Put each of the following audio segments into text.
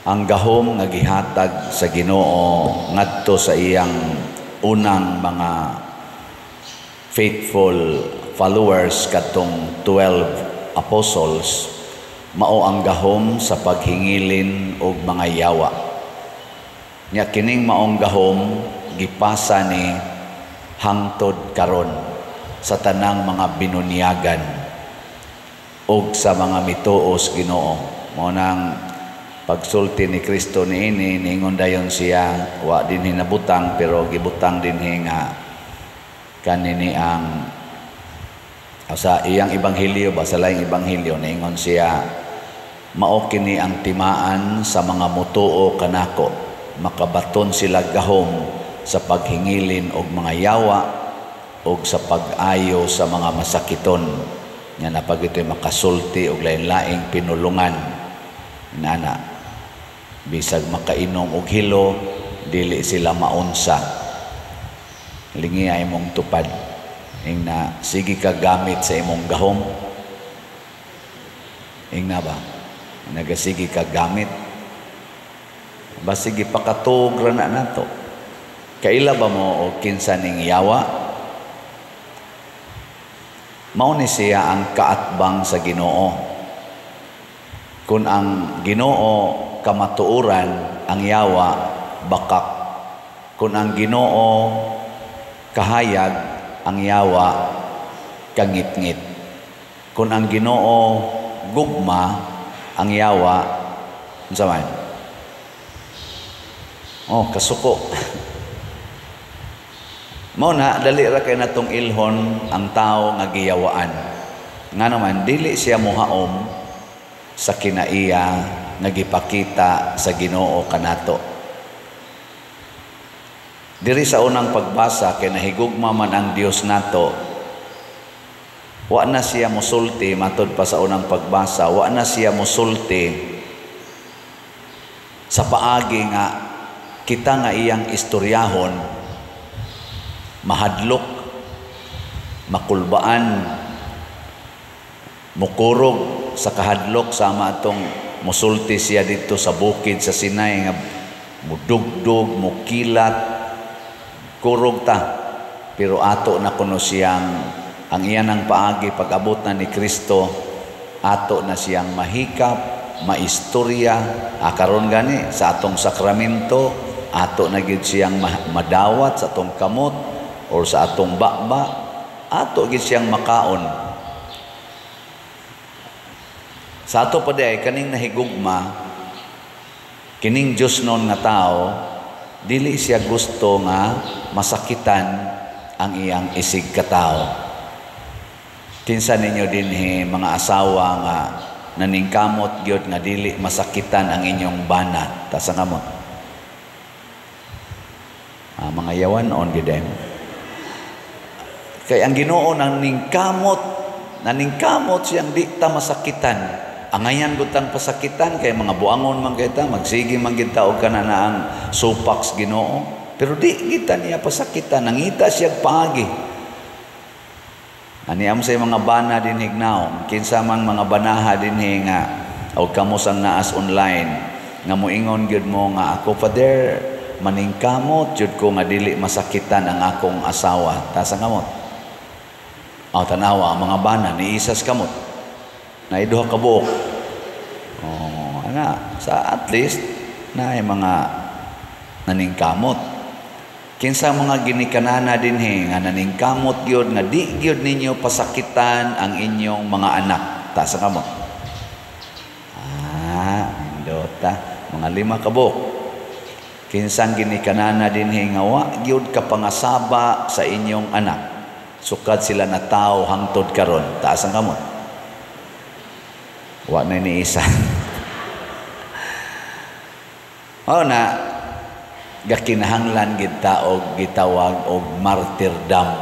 Ang gahom nga gihatag sa Ginoo ngadto sa iyang unang mga faithful followers, katong 12 apostles, mao ang gahom sa paghingilin og mga yawa. Nya kining maong gahom gipasa ni hangtod karon sa tanang mga binunyagan ug sa mga mituos Ginoo. Mao nang pagsulti ni Kristo niini, niingon dayon siya, wa dinhi nabutang, pero gibutang dinhi nga kanini ang sa iyang ebanghelyo ba, sa laing ebanghelyo, niingon siya, "Mao kini ang timaan sa mga mutuo kanako, makabaton sila gahom sa paghingilin og mga yawa og sa pag-ayo sa mga masakiton." Nga napag ito'y makasulti og lain-laing pinulungan nana, bisag makainom og hilo, dili sila maunsa. Lingi ay imong tupad, ing na sige ka gamit sa imong gahom. Ing na ba nagasige ka gamit ba, sige pakatuog ra na nato. Kaila ba mo og kinsa ning yawa? Mao ni siya ang kaatbang sa Ginoo. Kung ang Ginoo kamatuoran, ang yawa bakak. Kung ang Ginoo kahayag, ang yawa kangitngit. Kung ang Ginoo gugma, ang yawa unsa man? Oh, kasuko. Mao na dali ra kay natong ilhon ang tao nga giyawaan. Nga naman dili siya mohaom sa kinaiya nga gipakita sa Ginoo kanato. Diri sa unang pagbasa, kay nahigugma man ang Dios nato, wa na siya musulti. Matud pa sa unang pagbasa, wa na siya musulti sa paagi nga kita nga iyang istoryahon mahadlok, makulbaan, mukurog sa kahadlok, sama atong musulti siya dito sa bukid sa Sinai nga mudugdog, mukilat, kurog ta. Pero ato na kuno siyang ang iyan ang paagi, pag-abot na ni Kristo, ato na siyang mahikap, maistorya. Karon gani sa atong sakramento, ato na gyud siyang madawat sa atong kamot or sa atong baba, ato gyud siyang makaon. Sa ato pa di kaning nahigugma kining Dios non nga tao, dili siya gusto nga masakitan ang iyang isig katao. Kinsa ninyo dinhi mga asawa nga naningkamot gyud nga dili masakitan ang inyong bana? Taas ang kamot. Ah, mga yawan on gyud. Kay ang Ginoo naningkamot, naningkamot siyang di ta masakitan. Angayan gud tang pasakitan kay mga buangon man kay ta, magsige man gid ta og kana ang supaks Ginoo. Pero di kita niya pasakitan, nangita siya paagi. Ani am sa mga bana din hignaw, kinsa man mga banaha dinhi nga og kamo sang naas online nga moingon gyud mo nga, "Ako, Father, maningkamot jud ko nga dili masakitan ang akong asawa." Taas ang kamot. O, tanawa ang mga bana ni isas kamot. Na duha ka buok. Oh, ana, sa at least na ay mga naningkamot. Kinsa mga ginikanana dinhi nga naningkamot gyud nga di gyud ninyo pasakitan ang inyong mga anak? Taas ang kamot. Ah, nindota, mga 5 ka buok. Kinsang ginikanana dinhi nga wa gyud ka pangasaba sa inyong anak, sukad sila na tao hangtod karon? Taas ang kamot. Wa na ni isa. Mao na gakinahanglan gid ta og gitawag og martyrdom.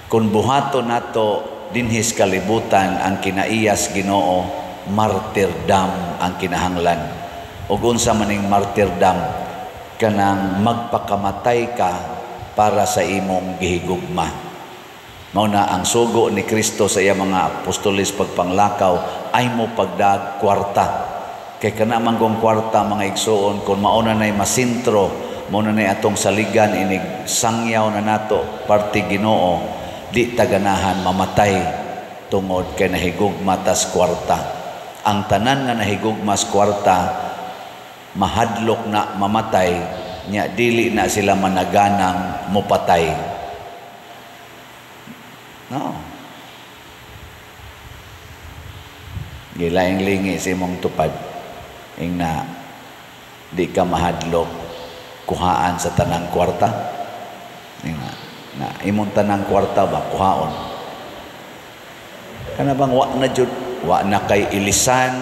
Kung buhaton nato dinhis kalibutan ang kinaiyas Ginoo, martyrdom ang kinahanglan. Ug unsa maning martyrdom? Kanang magpakamatay ka para sa imong gihigugma. Mao na ang sugo ni Kristo sa iyang mga apostoles pagpanglakaw ay mo pagdag kwarta. Kay kana man kong kwarta, mga igsuon, kung mauna na'y masintro, mauna na'y atong saligan inig sangyaw na nato parte Ginoo, di taganahan mamatay tungod kay nahigugma tas kwarta. Ang tanan nga nahigugma sa kwarta mahadlok na mamatay nya dili na sila managanang mopatay. No. Gilaing lingi sa imong tupad ingna di ka mahadlok kuhaan sa tanang kwarta. Ingna na imong tanang kwarta ba kuhaon? Kana bang wa na jud, wa na kay ilisan,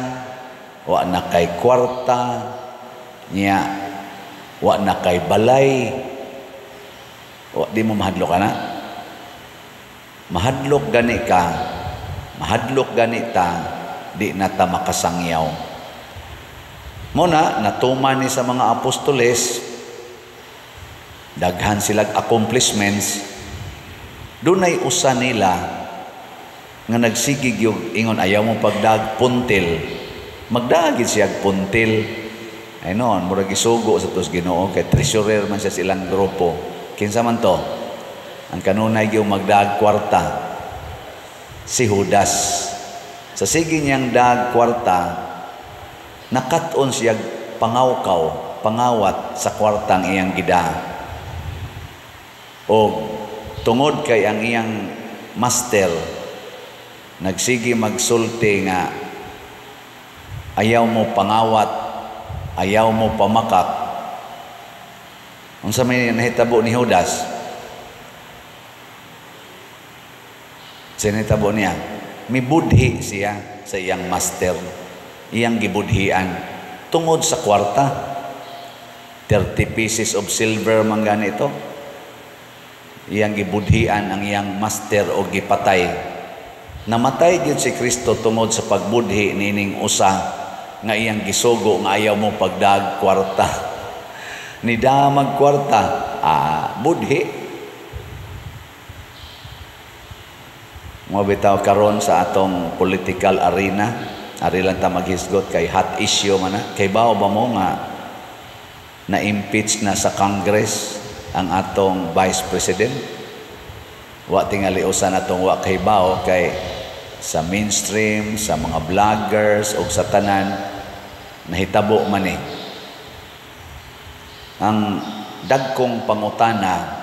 wa na kay kwarta niya, wa na kay balay, wa di mo mahadlok ana? Mahadlok gani ka, mahadlok gani ta, di na ta makasangyaw. Muna, natuman ni sa mga apostoles, daghan silag accomplishments, dunay usa nila nga nagsigig yung ingon ayaw mo pagdag puntil. Magdagid siya puntil. Ay noon, murag isugo sa tos Ginoo kay treasurer man siya sa ilang grupo. Kinsa man to? Ang kanunay yung magdag kwarta, si Judas. Sa sige niyang dag kwarta, nakat-on siya pangawkaw, pangawat sa kwartang iyang gida. O tungod kay ang iyang master nagsige magsulti nga ayaw mo pangawat, ayaw mo pamakak. Unsa may nahitabo ni Judas? Sa nahitabo niya, mibudhi siya sa iyang master, iyang gibudhian tungod sa kwarta. 30 pieces of silver man ganito. Iyang gibudhian ang iyang master o gipatay. Namatay gyud si Kristo tungod sa pagbudhi nining usa nga iyang gisugo nga ayaw mo pagdag kwarta. Nidamag kwarta, budhi. Mga bitaw karon sa atong political arena, ari lang ta maghisgot kay hot issue man na. Kay bao ba mo nga na-impeach na sa Congress ang atong Vice President? Wa tingali usa natong wa kay bao kay sa mainstream, sa mga vloggers o sa tanan nahitabo man eh. Ang dagkong pangutana,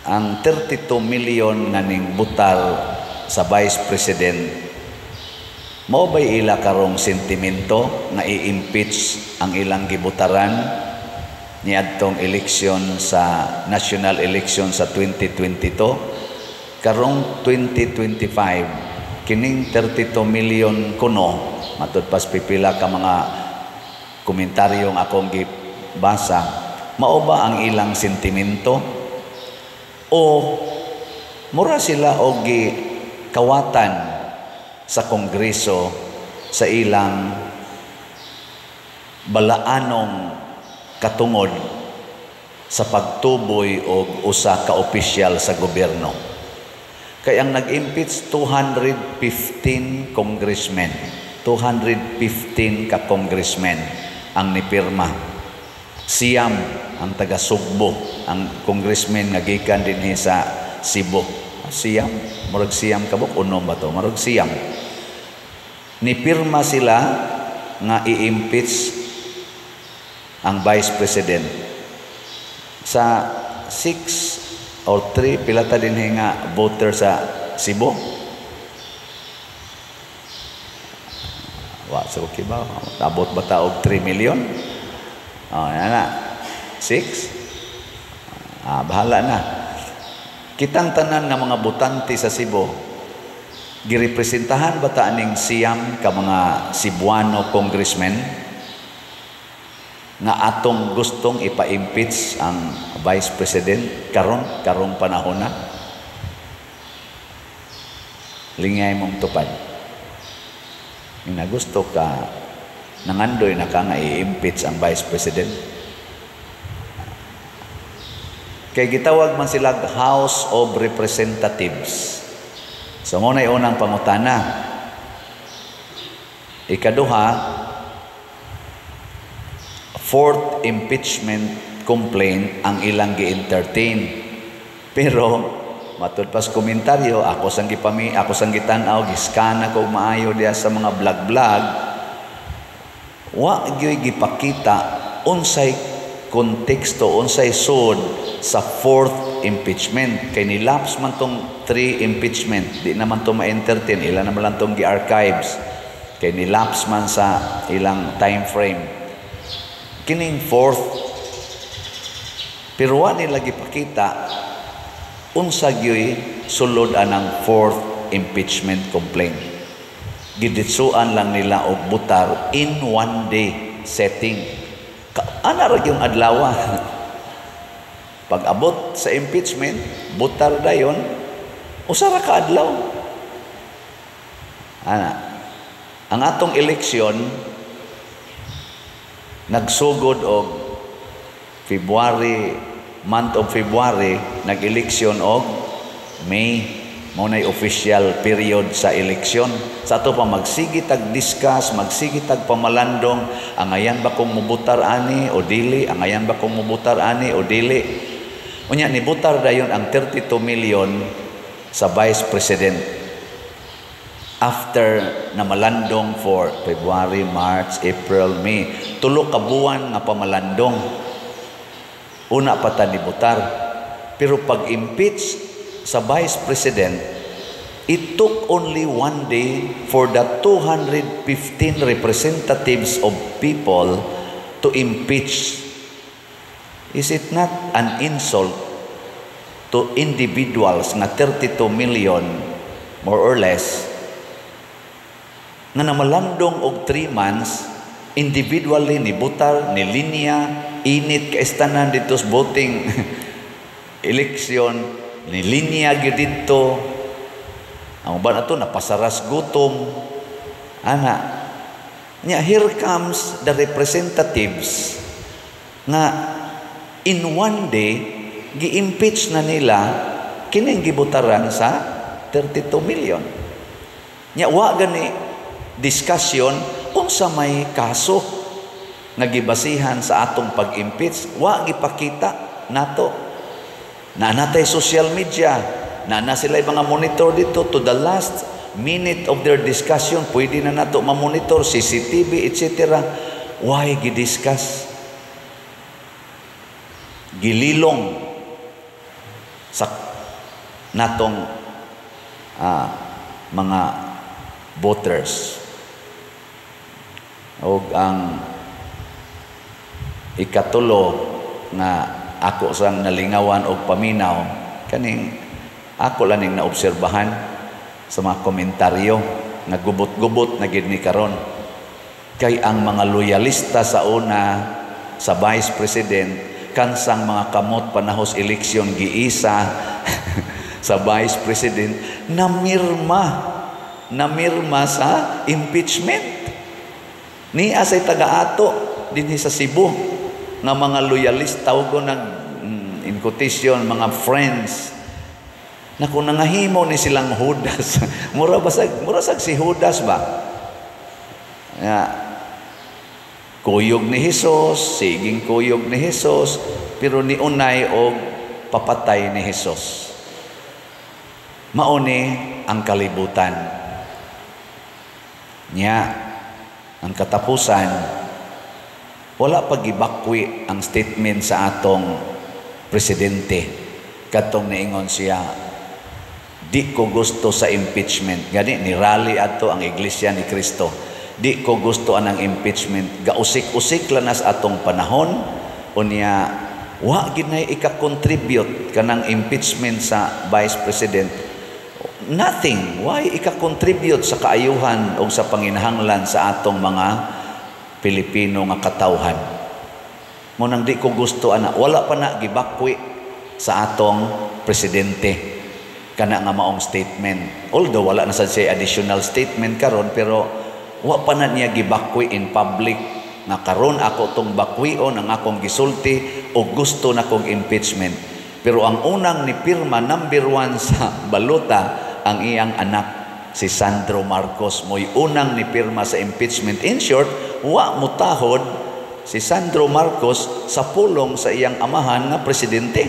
ang 32 million nga ning butal sa Vice President, mao ba'y ila karong sentimento nga i-impeach ang ilang gibutaran niadtong eleksyon sa national election sa 2022? Karong 2025, kining 32 million kuno, matud pas pipila ka mga komentaryong akong gibasa, mao ba ang ilang sentimento? O mura sila og gikawatan sa Kongreso sa ilang balaanong katungod sa pagtuboy og usa ka opisyal sa gobyerno? Kay ang nag-impeach 215 congressmen, 215 ka congressmen ang nipirma. Siyam ang taga Sugbo, ang congressman nga gikan dinhi sa Cebu. Siyam, murag siyam kabuk unom ba to? Murag siyam. Nipirma sila nga i-impeach ang Vice President. Sa 6 or 3 pila ta dinhi nga voter sa Cebu? Wa sa okay ba? Abot ba ta og 3 million? Oh, yan na. 6? Bahala na. Kitang tanan nga mga botante sa Cebu, girepresentahan ba ta aning siyam ka mga Cebuano congressmen nga atong gustong ipa-impeach ang Vice President karon, karong panahon na? Lingay mong tupad. Nga gusto ka, nangandoy na ka nga i-impeach ang Vice President. Kay gitawag man sila House of Representatives. So mo na'y unang pangutana. Ikaduha, fourth impeachment complaint ang ilang gi-entertain. Pero matud pas komentaryo, ako sang gitan-aw, giskan ako maayo diya sa mga vlog-vlog, wa gyoy gipakita unsay konteksto, unsay sud sa fourth impeachment, kay nilapse man tong three impeachment, di naman to ma-entertain, ila naman lang tong gi-archives kay nilapse man sa ilang time frame kining fourth. Pero wa nila gipakita unsa gyoy sulod anang fourth impeachment complaint. Giditsuan lang nila og butar in one day setting. Ana ra gyung adlaw. Pag abot sa impeachment, butar dayon, usa ra ka adlaw. Ana. Ang atong eleksyon nagsugod og February, month of February, nag-eleksyon og May. Mao nay official period sa eleksyon. Sa ato pa magsige tag discuss, magsige tag pamalandong, angayan ba kong mubutar ani o dili, angayan ba kong mubutar ani o dili. Unya nibutar dayon ang 32 million sa Vice President after na malandong for February, March, April, May. 3 ka buwan nga pamalandong. Una pa ta nibutar. Pero pag-impeach sa Vice President, it took only one day for the 215 representatives of people to impeach. Is it not an insult to individuals nga 32 million, more or less, nga namalandong og 3 months, individually ni butar, ni linya, init kay tanan dito sa voting election, ni linya gyud didto. Ang uban ato napasaras gutom ana. Nya here comes the representatives nga in one day gi-impeach na nila kining gibutaran sa 32 million. Nya wa gani discussion unsa may kaso nga gibasihan sa atong pag-impeach. Wa gipakita nato. Na natay social media, na na sila mga monitor dito to the last minute of their discussion, pwede na nato ma-monitor, CCTV, etc. Why gidiscuss? Gililong sa natong mga voters. Og ang ikatulo nga ako sang nalingawan og paminaw, kaning ako lang ning naobserbahan sa mga komentaryo nga gubot-gubot na gid ni karon, kay ang mga loyalista sa una sa Vice President, kansang mga kamot panahos eleksyon giisa sa Vice President, namirma sa impeachment. Niya say taga-ato dinhi sa Cebu nga mga loyalista, tawag nag in quotation, mga friends na kung nangahimo ni silang Judas, mura sag si Judas ba nga kuyog ni Hesus, siging kuyog ni Hesus, pero niunay og papatay ni Hesus. Mao ni ang kalibutan nya. Ang katapusan, wala pa gibakwi ang statement sa atong presidente katong niingon siya, "Di ko gusto sa impeachment." Gani ni rally ato ang Iglesia ni Cristo, "Di ko gusto anang impeachment, gausik-usik lang nas atong panahon." Unya wa gid nay ika-contribute kanang impeachment sa Vice President. Nothing. Why ika-contribute sa kaayuhan o sa panginahanglan sa atong mga Pilipino nga katawhan? Mo nang di ko gusto ana. Wala pa na gibakwi sa atong presidente kana nga maong statement. Although wala na sad siya additional statement karon, pero wa pa na niya gibakwi in public nga karon ako tong bakwion ang akong gisulti o gusto na kong impeachment. Pero ang unang ni pirma, number 1 sa balota, ang iyang anak. si Sandro Marcos mo'y unang nipirma sa impeachment. In short, wa mutahod si Sandro Marcos sa pulong sa iyang amahan nga presidente.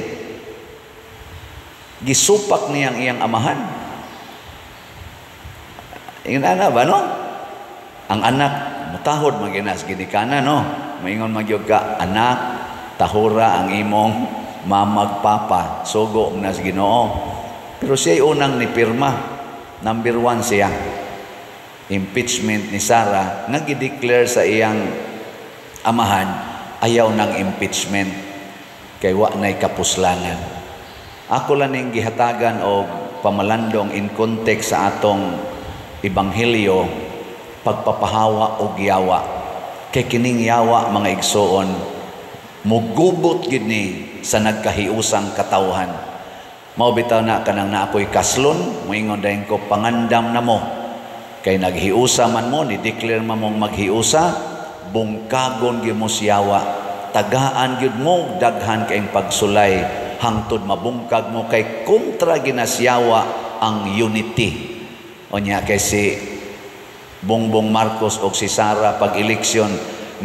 Gisupak niyang iyang amahan. Ingon ana ba, no? Ang anak mutahod man gyud sa ginikanan, no? Maingon man gyud ka, "Anak, tahura ang imong mamag papa, sugo na sa Ginoo." Pero siya unang nipirma. Number 1 siya. Impeachment ni Sara nga gi-declare sa iyang amahan, ayaw ng impeachment kay wa nay kapuslanan. Ako lang ning gihatagan og pamalandong in context sa atong ebanghelyo, pagpapahawa og yawa. Kay kining yawa, mga igsoon, mugubot gid ni sa nagkahiusang katawhan. Mao bitaw na kanang naa ko'y kaslon, moingon dayon ko, "Pangandam na mo." Kay naghiusa man mo, ni declare man mong maghiusa, bungkagon gyud mo siyawa. Tagaan gyud mo daghan kayong pagsulay hangtod mabungkag mo, kay kontra ginasyawa ang unity. Unya kay si Bongbong Marcos og si Sara, pag eleksyon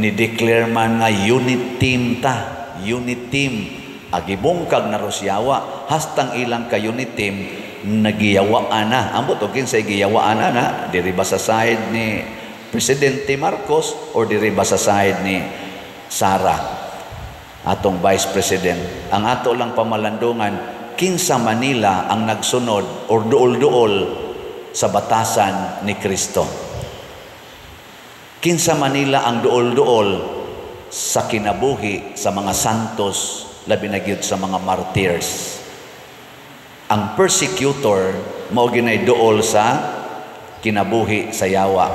ni declare man nga unit team ta, unit team. Agibungkag na rosyawa hastang ilang ka unit team nagiyawaan na. Ambot og kinsay giyawaan na, diri ba sa side ni Presidente Marcos or diri ba sa side ni Sara, atong Vice President? Ang ato lang pamalandungan, kinsa Manila ang nagsunod or duol-duol sa batasan ni Kristo, kinsa Manila ang duol-duol sa kinabuhi sa mga santos, labi na gyud sa mga martyrs. Ang persecutor mao ginay duol sa kinabuhi sa yawa.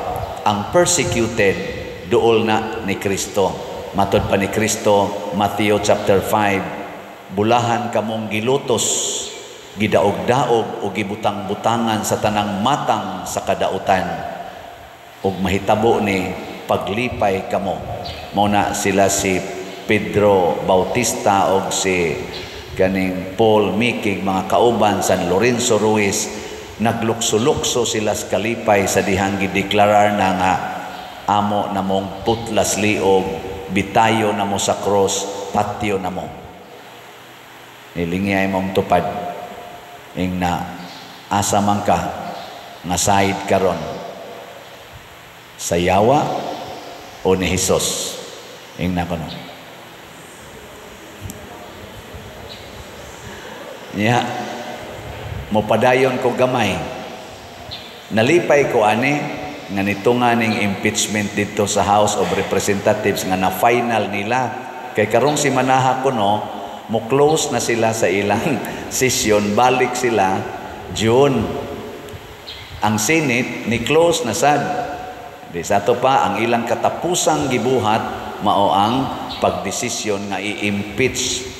Ang persecuted, duol na ni Kristo. Matod pa ni Kristo, Matthew chapter 5, "Bulahan kamong gilutos, gidaog-daog o gibutang-butangan sa tanang matang sa kadautan. Ug mahitabo ni paglipay kamo." Mao na sila si Pedro Bautista og si ganing Paul Mikig, mga kauban San Lorenzo Ruiz, naglukso-lukso sila sa kalipay sa dihang gideklarar na nga amo namong putlas liog, bitayo namo sa cross, patyo namo. Nilingi ay mong tupad ing na asa man ka nga side karon, sa yawa o ni Hesus? Ing na kono. Nya, mopadayon ko gamay. Nalipay ko ani nga nito nga ning impeachment dito sa House of Representatives nga na final nila. Kay karong si Manaha kuno, mo close na sila sa ilang session, balik sila June. Ang Senate ni close na sad. Di sa ato pa ang ilang katapusang gibuhat mao ang pagdesisyon nga i-impeach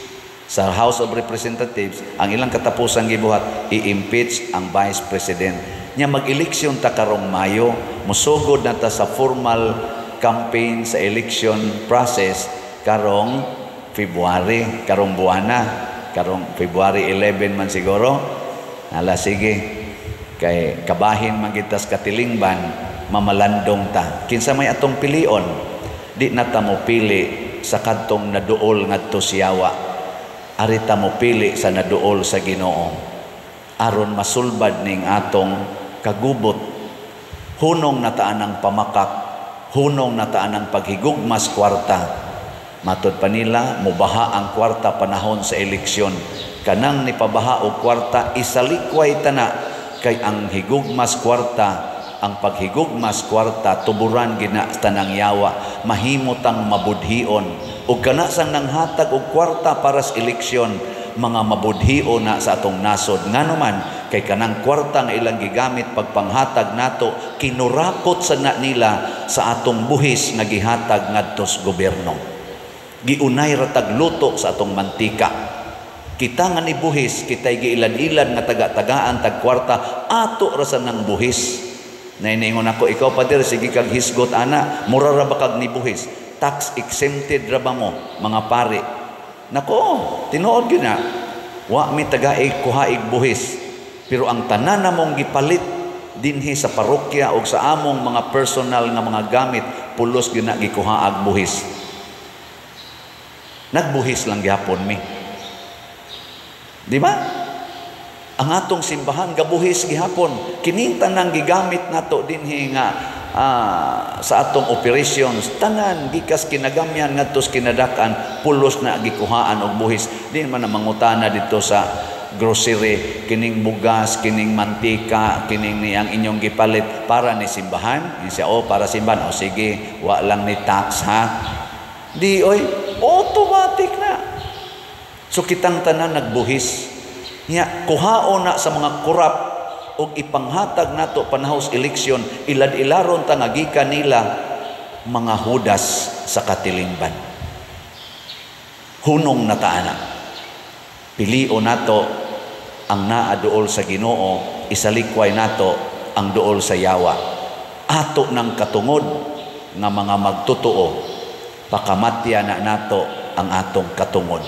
sa House of Representatives. Ang ilang katapusang gibuhat, i-impeach ang Vice President. Nya mag-eleksyon ta karong Mayo, musugod na ta sa formal campaign sa election process karong February, karong buwana, karong February 11 man siguro. Ala sige, kay kabahin man kita sa katilingban, mamalandong ta. Kinsa may atong pilion? Di na ta mo pili sa kadtong naduol ngadto siyawa. Arita mo pili sa naduol sa Ginoo aron masulbad ning atong kagubot. Hunong nataan ang pamakak, hunong nataan ang paghigugmas kwarta. Matod pa nila, mubaha ang kwarta panahon sa eleksyon. Kanang nipabaha og kwarta, isalikway tana, kay ang higugmas kwarta, ang paghigugmas kwarta, tuburan gina tanang yawa, mahimo tang mabudhion. Ug kana sang nanghatag og kwarta para sa eleksyon, mga mabudhion na sa atong nasod. Ngano man, kay kanang kwarta nga ilang gigamit pagpanghatag nato, kinurakot sa na nila sa atong buhis nga gihatag ngadto sa gobyerno. Giunay ra tag luto sa atong mantika. Kita nga ni buhis, kita'y giilan-ilan nga taga-tagaan tag kwarta, ato ra sa nang buhis. Nainiingon ako, "Ikaw pader, sige kag hisgot ana, mura ra ba kag ni buhis? Tax exempted ra ba mo, mga pare?" Nako, tinuod gyud na. Wa mi tagaig kuhaig buhis. Pero ang tanan namong gipalit Dinhi sa parokya o sa among mga personal nga mga gamit, pulos gina gikuhaag buhis. Nagbuhis lang gyapon mi. Di ba? Ang atong simbahan gabuhis gihapon. Kining tanang gigamit nato dinhi nga sa atong operations, tanan gikas kinagamyan ngadto sa kinadakan, pulos na gikuhaan og buhis. Di man na mangutana dito sa grocery, "Kining bugas, kining mantika, kining niyang inyong gipalit, para ni simbahan?" Siya, "Oh, para simbahan." "O sige, wa lang ni tax ha." Di oy, automatic na. So kitang tanan nagbuhis. Nya kuhaon na sa mga korap og ipanghatag nato panahos eleksyon, ilad-ilaron ta nga gikan nila mga Hudas sa katilingban. Hunong na ta ana. Pilion nato ang naa duol sa Ginoo, isalikway nato ang duol sa yawa. Ato ng katungod nga mga magtotoo, pakamatya na nato ang atong katungod.